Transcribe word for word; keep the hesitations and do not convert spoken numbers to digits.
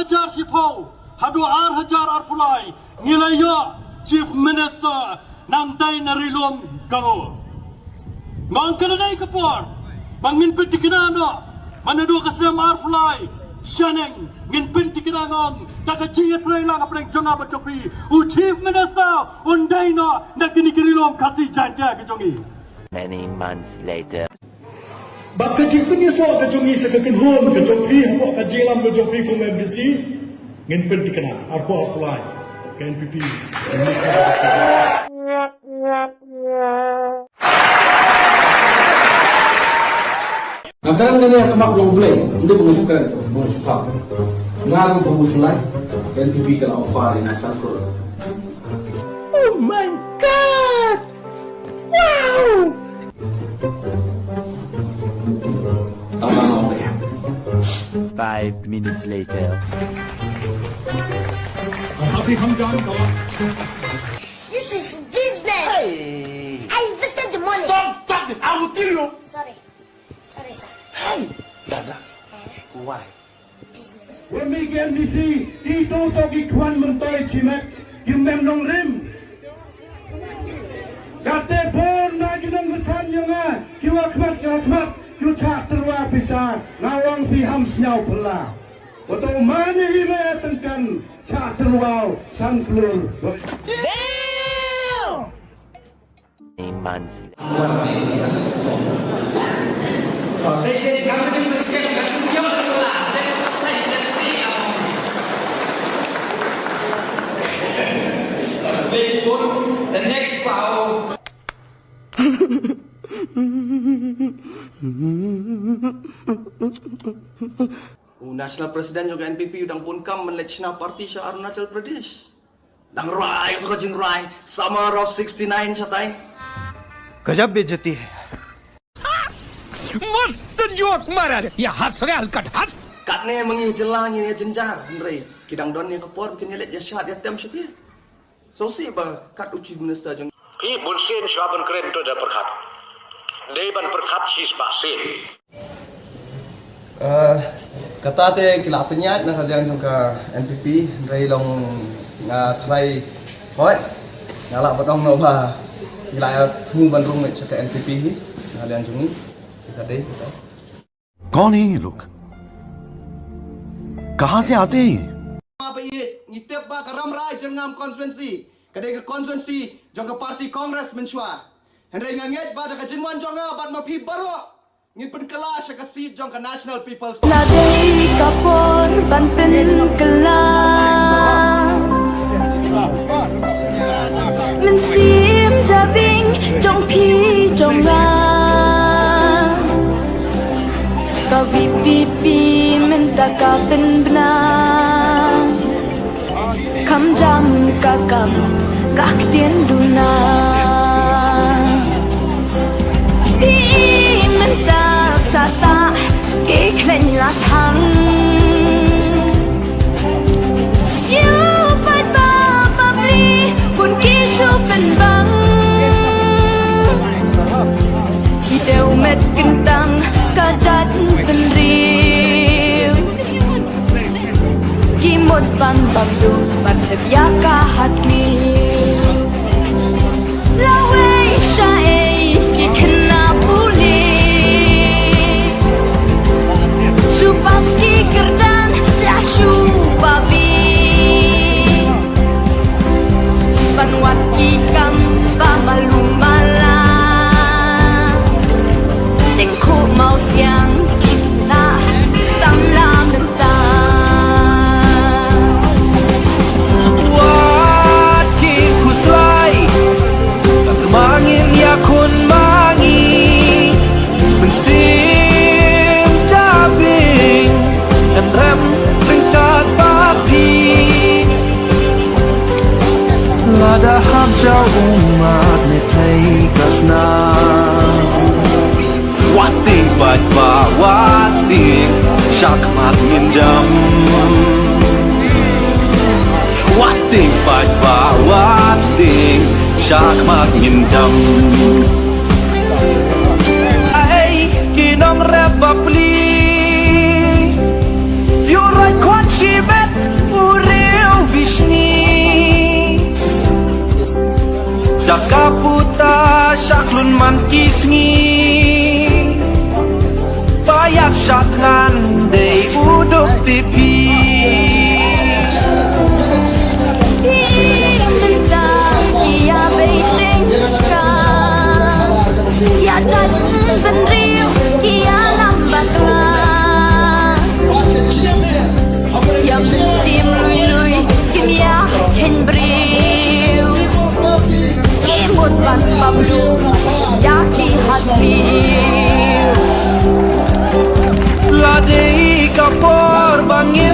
Hajar shiphew haduh ar hajar arphew lai ngi la ïoh Chief Minister nangtai na Ri Lum Garo. Nga ong ka dei ka por ba ngin pynthikna noh, ba naduh ka snem arphew lai shaneng ngin pynthikna, nga ong da ka jingïatreilang hapdeng jong nga bad jong phi, u Chief Minister un dei noh na kine ki Ri Lum Khasi Jaiñtia ki jong ngi. Many months later. Bad ka jingpynïasoh ka jong ngi sha ka kynhun ka jong phi hapoh ka jingïalam ka jong phi kum M D C, ngin pynthikna arphew arphew lai ka N P P. Nga kren kane ha khmat jong U Blei, ym dei ba nga shu kren, ba nga shu kham. Nga ruh ba nga shu lai, ka N P P ka la offer ïa nga san klur. Oh my God! Wow! Tang ba nga ong ïa. Five minutes later. This is business. Hey! I invested the money. Stop, stop it. I will kill you. Sorry. Sorry, sir. Hey! Dada. Why? Business. Wan mih ki M D C, kito to ki khwan myntoi chimet, ki mem nongrim. Kate bun na ki nongkyrshan jong nga, ki wa khmat, ki wa khmat, ki wa chah tyrwa pisa, nga ong phi ham sñiaw phylla. Wa to man hi me tyngkan, chah tyrwa san klur. Damn! Months. The next foul. U National President jong ka N P P u dang bun kam ban leit shna party sha Arunachal Pradesh. Dang rwai, to ka jingrwai. Summer of sixty-nine shatai. गजब बेइज्जती है। मस्त जोक मारा रे। ये हंस रे हलकट, हंस। Katne ma ngi jylla ngi ïa jynjar, hynrei ki dang don ïa ka por kin ïa leit ïa shad ïa tem sha ki. Sngewsih ba kat u Chief Minister jong. Phi bun sien shuwa ban kren to da pyrkhat. Dei ban pyrkhat shi spah sien. Eh, kata te ki la pynïaid na ka liang jong ka N P P, hynrei long nga tharai hoi nga lah ban ong noh ba ngi la ïa thmu ban rung sha ka N P P hi na ka liang jong ngi. Ka dei kata. कौन है ये लोग? कहाँ से आते हैं ये? Ba ïa ngi tip ba ka Rambrai Jyrngam constituency ka dei ka constituency jong ka party Congress mynshuwa. Hynrei nga ngeit ba da ka jingwan jong nga bad ma phi baroh ngin pynkylla sha ka seat jong ka National People's. La dei ka por ban pynkylla mynsiem jabieng jong phi jong nga. Ka V P P mynta ka pynbna. Kham jam ka kam ka ktien duna. Phi mynta sa tah ki khlaiñ la thang. Ïa paidbah Bapli bun ki shu pynbang. Ki dei met kyntang ka jaitbynriew. Ki mut ban bam dum ban tep ïa ka hatliew. Lawei shaei ki khynnah pule. Shu pass ki kyrdan la shu babe. Ban wad ki kam ba malu mala. Tyngkhuh mawsiang ki khynnah samla mynta. Wat ki khuslai, kat ma ngin ïakhun ma ngi. Mynsiem jabieng ngan rem ryngkat bad phi. Lada hap jaw ummat ne pei ka snam. Wat tieng paidbah, wat tieng, shakhmat ngin jam. Wat tieng paidbah, wat tieng, shakhmat ngin jam. Ai, ki nongrep bapli, ïu roi khon shimet. Ka puta sha khlun man ki sngi, ba ïap sha thngan dei u duk tipi. Ki mynta ki ïa bei tyngka, ki ïa jait bynriew, ki ïa lam bad nga. Ïa mynsiem lui lui, kim ïa kheiñ briew. Ki mut ban pam duh ïa ki ha khlieh. La dei ka por ba ngi